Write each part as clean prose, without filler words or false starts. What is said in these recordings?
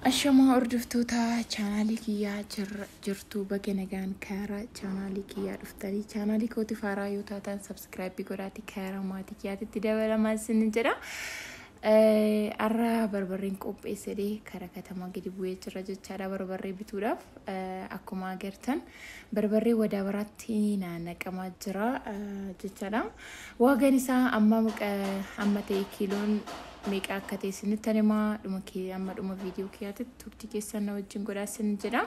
Ashamaa hordoftoota chaanaalii kiyyaa jirtu, baga nagaan karaa chaanaalii kiyyaa dhuftanii, chaanaalii kootiif haaraa yoo taatan subscribe godhaati karaa maatii kiyyaatitti dabalamaa isin jedha. Har'a barbarreen qopheessedee karaa katamaa gadi bu'ee jira jechaadha barbarree bituudhaaf. Akkuma agartan barbarree wadaabaraatti naannaqamaa jira jechaadha. Waagaan isaa amma amma ta'e kiiloon meeqa akka ta'e isinitti himaa, dhuma amma dhuma viidiyoo kiyyaatti turtii keessan na wajjin godhaa isin jedha.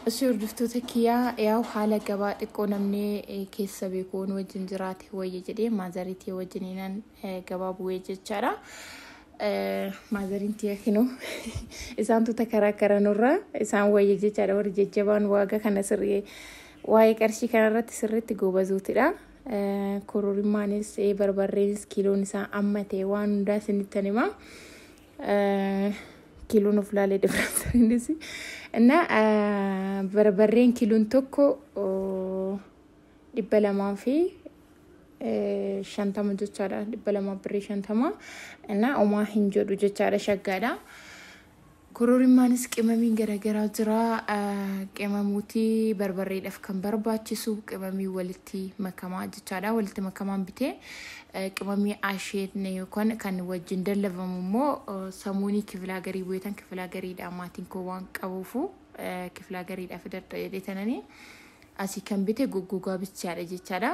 Isin hordoftoota kiyyaa, yaa'u haala gabaa xiqqoo namni keessa beekuun wajjin jiraate wayya jedhee maazariitii wajjiniinan gabaa bu'ee jechaadha. Maazariin tiyya kinoo isaantu karaa karanurraa isaan wayya jechaadha, warri jajjabaan waaga kana sirrii waa'ee qarshii kanarratti sirriitti gobazuutidha. Kororimaanis barbarreenis kiiloon isaa amma ta'e waan hundaa isinitti himaa. Kiiloon of laalee differensiinis እና barbarreen kiiloon tokko 250 jechaadha. 200 birrii 50 እና homaa hin jedhu jechaadha, shaggaadha. Kororimaanis qimamiin garaagaraa jira. Qimamuuti barbarreedhaaf kan barbaachisu qimamii walitti makamaa jechaadha. Walitti makamaan bitee qimamii asheetne yookaan kan wajjin dallabamu immoo samuunii kifilaa garii bu'eetan kifilaa gariidha, maatiin koo waan qabuufu kifilaa gariidha fidadha jedhee tananii asii kan bite goggogaa bichaadha jechaadha.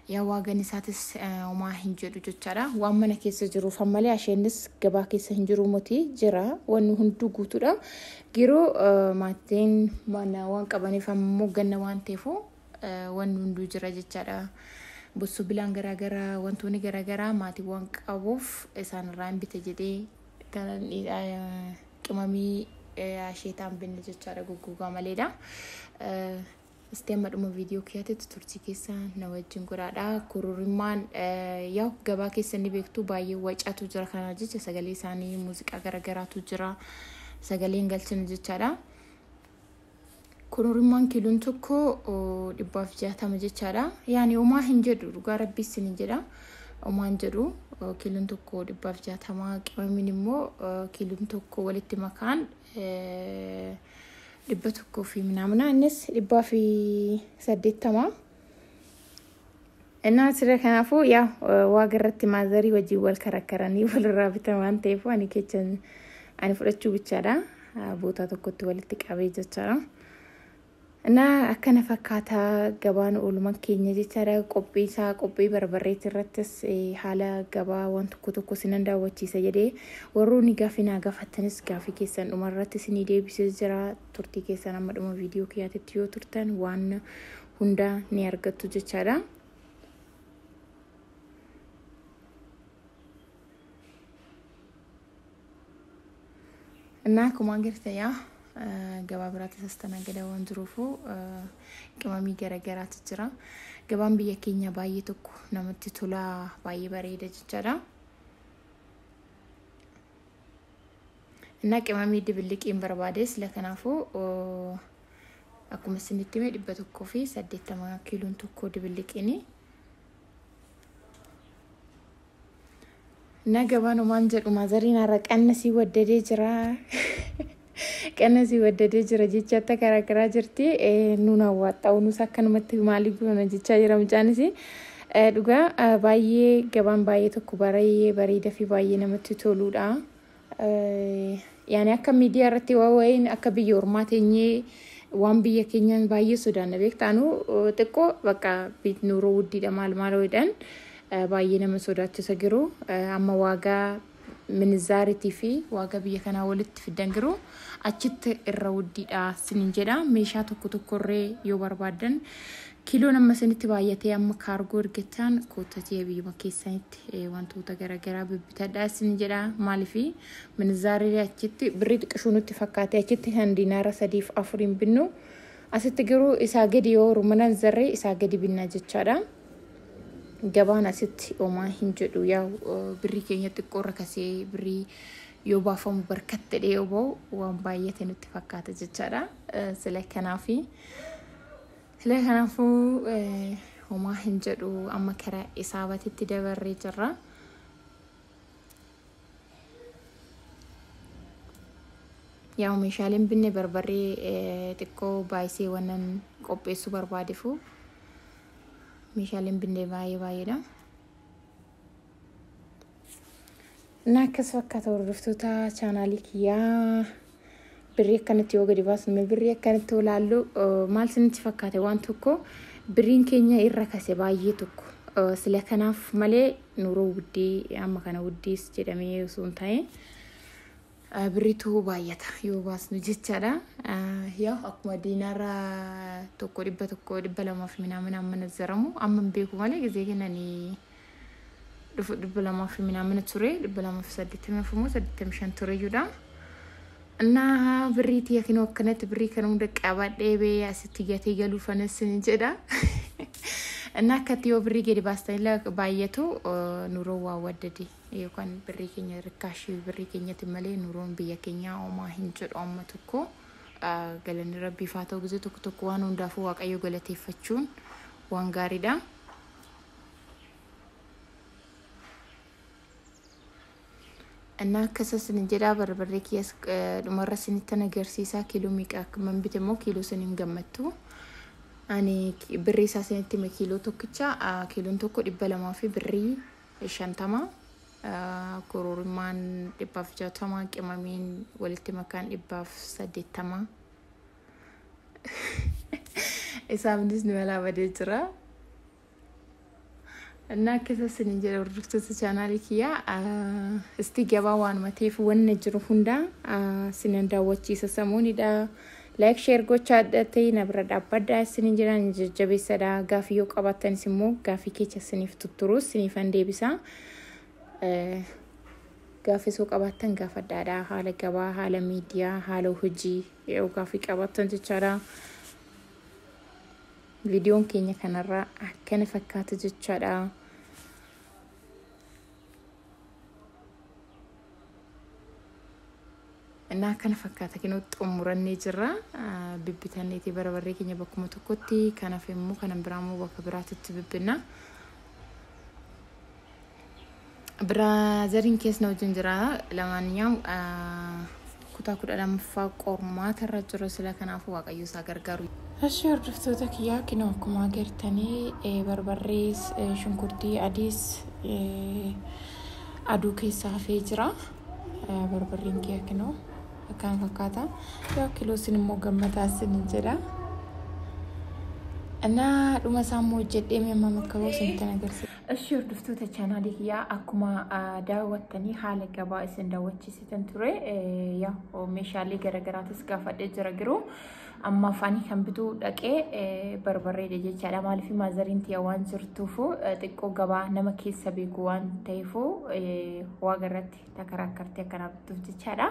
Yaa waagan isaatis homaa hin jedhu jechaadha. Waan mana keessa jiruuf ammalee asheenis gabaa keessa hin jiru moti, jira, wanni hunduu guutuudha. Yeroo maatiin mana waan qabaniif ammoo ganna waan ta'eef wanni hunduu jira jechaadha. Bosso bilaan garaagaraa, wantoonni garaagaraa maatii waan qabuuf isaan irraa hin bite jedhee qimamii asheetaan binne jechaadha, goggogaa maleedha. Isti amma dhuma viidiyoo kiyyaatti turtii keessa na wajjin godhaadha. Kororimmaan yaa gabaa keessa ni beektu, baay'ee wacatu jira, kana jecha sagalee isaanii muuziqaa garaagaraatu jira, sagaleen galchina jechaadha. Kororimmaan kiiloon tokko 160 jechaadha. Yaani homaa hin jedhu, dhugaa rabbii isin jedha. Homaa hin jedhu kiiloon tokko 160, qimamiin immoo kiiloon tokko walitti makaan 100 fi ምናምን, innis 180. እና sirra kanaafuu yaa waaga irratti maazarii wajjin wal karakkaranii walirraa bitan waan ta'eef ani keechan ani fudhachuu bichaadha. Bootaa tokkotti walitti qabee jechaadha. እና akkana fakkaataa gabaan oolmaan keenya jechaadha. Qophii isaa qophii barbarreetti irrattis haala gabaa waan tokko tokko sinan daawwachiisa jedhee warroonni gaafii naa gaafattanis gaafii keessan dhuma irratti isinii deebisee jira. Turtii keessan amma dhuma viidiyoo kiyyaatitti yoo turtan waan hundaa ni argattu jechaadha. እና akkuma agartan yaa gabaa biraatti astanaagada waan jiruufu qimamii garaagaraatu jira. Gabaan biyya keenya baay'ee tokko namatti tola, baay'ee bareeda jechaadha. እና qimamii dibilliqiin barbaade sila kanaafuu akkuma isinitti hime 180 kiiloon tokko dibilliqiini. እና gabaan homaan jedhu, maazariin har'a qannasii waddadee jira. Qannasii waddadee jira jechaatti karaa jirti. Nuun hawwaxxa'u nus akkanumatti maalii goona jechaa jira mucaanis. Dhugaa baay'ee gabaan baay'ee tokko baay'ee bareedaa fi baay'ee namatti toludha. Yaani akka miidiyaa irratti waa wayiin akka biyya ormaa teenyee waan biyya keenyaan baay'ee sodaanna beektaanu, xiqqoo bakka nuuroo wuddiidha maal maal jedhan baay'ee nama sodaachisa, jiru amma waagaa minizaariitii fi waagaa biyya kanaa walitti fiddan jiru achitti irra wuddiidha sinin jedha. Meeshaa tokko tokkorree yoo barbaaddan kiiloon amma isinitti baay'atee amma kaargoo ergachaan koottatee biyyuma keessanitti wantoota garaagaraa bibbitadha isin jedha. Maaliif minizaarii achitti birrii xiqqishuu nutti fakkaate, achitti kan diinaara 3 fi 4 binnu asitti garuu isaa gadi yoo rumanan zarree isaa gadi binna jechaadha. Gabaan asitti homaa hin jedhu, yaa birrii keenya xiqqoorra kasee birrii yoo baafamu barkattedhe yoo bahu waan baay'ate nutti fakkaata jechaadha. Sila kanaafi sila kanaafuu homaa hin jedhu, amma karaa isaabatitti dabarree jirra. Yaa meeshaaleen binne barbarree xiqqoo baay'isee wannan qopheessuu barbaadefu meeshaaleen binne baay'ee baay'eedha. እና akkas fakkaata hordoftoota chaanaalii kiyyaa birrii akkanatti yoo gadi baasnu birrii akkanatti yoo laallu maal isinitti fakkaate waan tokko birriin keenya irra kase baay'ee tokko sila kanaaf malee nuroo wuddii amma kana wuddiis jedhamee osoo hin taane birriitu baay'ata yoo baasnu jechaadha. Yaa akkuma diinaarra tokko 100 200 minaamina amma nazzaramu amma hin beeku malee gizee kennanii dhufu 200 minaamina ture 284 85 ture jechuudha. እና birriitii yakinoo akkanatti birrii kana hunda qabadhee bee asitti gatee galuu fanas ni jedha. እና akkatti yoo birrii gadi baastanii baay'atu nuroo waa waddade yookaan birrii keenya rikkaashii birrii keenyatti malee nuroon biyya keenyaa homaa hin jedhu amma tokko galanni rabbiif haa ta'u gizee tokko tokko waan hundaafuu waaqayyo galateeffachuun waan gaariidha. እና akkasas ni jedha barbarree kiyyas dhumarra isinitti agarsiisaa kiiloo meeqa akka man bite immoo kiiloo isiniin gammattu. Ani birrii isaa isinitti hime kiiloo tokkicha kiiloon tokko 200 fi birrii 50 kororimaan 160 qimamiin walitti makaan 180 isaafnis ni malaa badee jira. እና akkasas ni jedha hordoftoota chaanaalii kiyyaa isti gabaa waanuma ta'eef wanna jiru hundaa sinan daawwachiisa samuunidha. Like share gochaa ta'e na bira dhaabbadhaa isinin jedha ni jajjabeessadha. Gaafii yoo qabaattanis immoo gaafii keessa isiniif tutturuu isiniifan deebisa. Gaafii soo qabaattan gaafadhaadha. Haala gabaa, haala miidiyaa, haala hojii yoo gaafii qabaattan jechaadha. Viidiyoon keenya kanarraa akkana fakkaata jechaadha. እና akkana fakkaata kinoo xumurannee jirra. Bibbitanneeti barbarree keenya bakkuma tokkotti kanaaf immoo kanan biraa immoo bakka biraatitti bibbinna. Biraazariin keessa wajjin jira lamaanyaam kutaa 12ffaa qormaata irra jira sila kanaafuu waaqayyo isaa gargaaru. Ashi hordoftoota kiyyaa kinoo akkuma agartanii barbarrees shunkurtii adiis aduu keessa hafee jira. Barbarreen kiyya kinoo akkana fakkaata. Yaa kiiloo isin immoo gammataa isin jedha. እና dhuma isaa immoo hojjedhee mi'a akka ba'u isinitti agarsiisa. Ashi hordoftoota chaanaalii kiyyaa akkuma daawwattanii haala gabaa isin daawwachiisitan ture. Yaa meeshaalee garaagaraatis gaafadhee jira garuu amma afaanii kan bituu dhaqee barbarreedha jechaadha. Maaliif maazariin tiyya waan jirtuufu xiqqoo gabaa nama keessa beeku waan ta'eefu waa irratti takaraakkartee akkanaa bituuf jechaadha.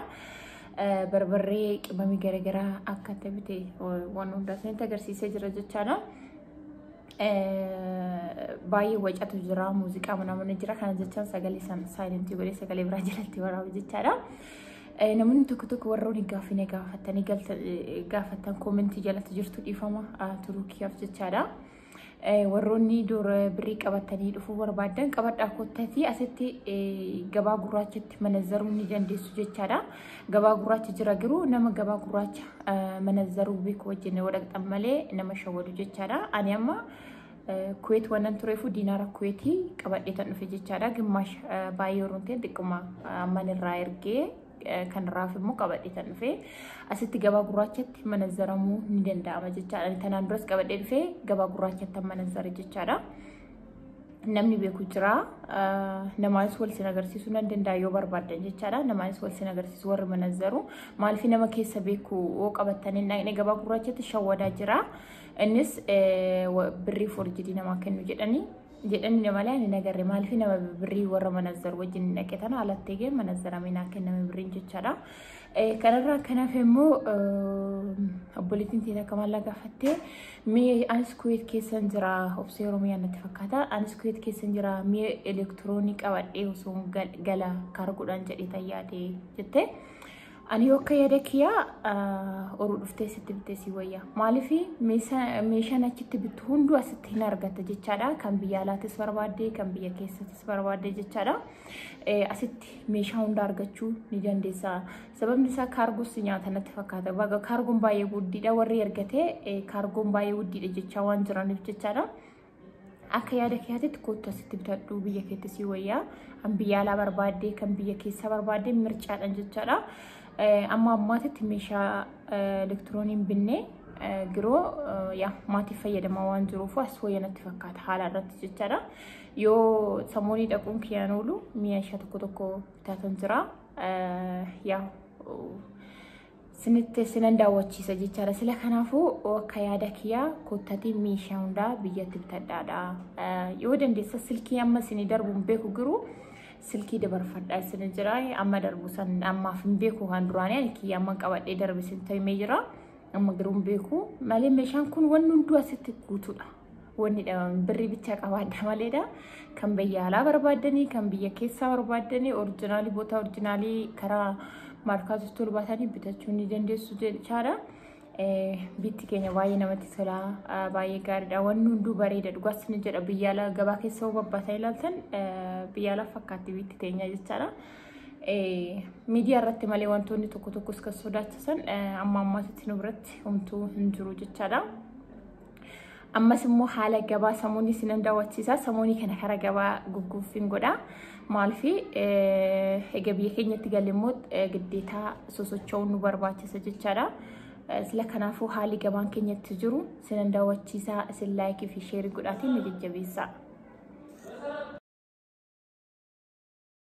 Barbarree qimamii garaagaraa akka ta'e bite waan hundaa isinitti agarsiisee jira jechaadha. Baay'ee wacatu jira muuziqaa mana jira kana jechaan sagalee saayilentii godhee sagalee biraa jalatti waraabu jechaadha. Namoonni tokko tokko warroonni gaafii gaafatanii gaafattan koomentii jalatti jirtu dhiifama turukiyaaf jechaadha. Warroonni dura birrii qabatanii dhufuu barbaadan qabadhaa kottatii asitti gabaa gurraachatti manazzaruu ni dandeessu jechaadha. Gabaa gurraacha jira garuu nama gabaa gurraacha manazzaruu beeku wajjin wadhaqxan malee nama shawwadu jechaadha. Ani amma Kuwait wannan tureefu diinaara Kuwaitii qabadhee tan dhufe jechaadha. Gimaash baay'ee yeroo ta'e xiqquma amman irraa ergee kan raaf immoo qabadhee tan dhufe asitti gabaa gurraachatti manazzaramuu ni danda'ama jechaadha. Tanaan duras qabadhee dhufe gabaa gurraachatti manazzare jechaadha. Namni beeku jira namaanis wal sin agarsiisuu nan danda'a yoo barbaaddan jechaadha. Namaanis wal sin agarsiisu warri manazzaru maaliif nama keessa beeku yoo qabattanii dhaqne gabaa gurraachatti shawwadaa jira. Innis birrii forjidii namaa kennu jedhanii malee ani nagarre maaliif nama birrii warra manazzaru wajjin dhaqe tana alatti eegee manazzaramee naa kenname birriin jechaadha. Kanarraa kanaaf immoo obboleettiin teenya akka maallaa gaafattee mi'a anis Kuwait keessan jira obsee Oromiyaa natti fakkaata. Anis Kuwait keessan jira mi'a elektiroonii qabadhee osoo gala kaargoodhaan jedhee tayyaade jettee. Ani yoo akka yaada kiyyaa oruu dhuftee sitti bittee si wayya. Maaliif meeshaan achitti bittu hunduu asitti hin argatta jechaadha. Kan biyya alaatis barbaadde, kan biyya keessattis barbaadde jechaadha. Asitti meeshaa hunda argachuu ni dandeessa. Sababni isaa kaargoos nyaata natti fakkaata. Kaargoon baay'ee guddiidha, warri ergatee kaargoon baay'ee guddiidha jechaa waan jiraniif jechaadha. Akka yaada kiyyaatitti kottu asitti bitadhu, biyya keetti si wayyaa. Kan biyya alaa barbaadde, kan biyya keessaa barbaadde mircaadhaan jechaadha. Amma ammaatitti meeshaa elektirooniin binnee giroo yaa maatiif fayyadamaa waan jiruuf as wayya natti fakkaata haala irratti jechaadha. Yoo samoonii dhaquun kiyyaan oolu mi'a ishaa tokko tokko bitaatan jira. Yaa sinitti sinan daawwachiisa jechaadha. Sila kanaafuu akka yaada kiyyaa kottatii meeshaa hundaa biyyatti bitadhaadha. Yoo dandeessa silkii amma isinii darbu hin beeku, garuu silkii dabarfadhaa isin jira. Amma darbu san ammaaf hin beeku, kan duraanii ani kiyya amma qabadhee darbe isin ta'imee jira. Amma garuu hin beeku malee meeshaan kun wanni hunduu asitti guutuudha. Wanni birrii bichaa qabaadha maleedha. Kan biyya alaa barbaaddanii, kan biyya keessaa barbaaddanii, original boota original karaa maarkaatootti ol baatanii bitachuu ni dandeessu jechaadha. Bitti keenya baay'ee namatti tola, baay'ee gaariidha. Wanni hunduu bareeda, dhugaas ni jedha. Biyya alaa gabaa keessa babbaataa ilaaltan biyya alaa fakkaatti bitti teenya jechaadha. Miidiyaa irratti malee wantoonni tokko tokkos kan sodaachisan amma ammaatitti nu biratti homtuu hin jiru jechaadha. Ammas immoo haala gabaa samoonni sinan daawwachiisa. Samoonii kana karaa gabaa gugguuffiin godha. Maaliif egaa biyya keenyatti galle immoo giddeetaa sosocho'uun nu barbaachisa jechaadha. Sila kanaafuu haalli gabaan keenyatti jiru sinan daawwachiisa. Isin like fi share godhaatiin nu jajjabeessa.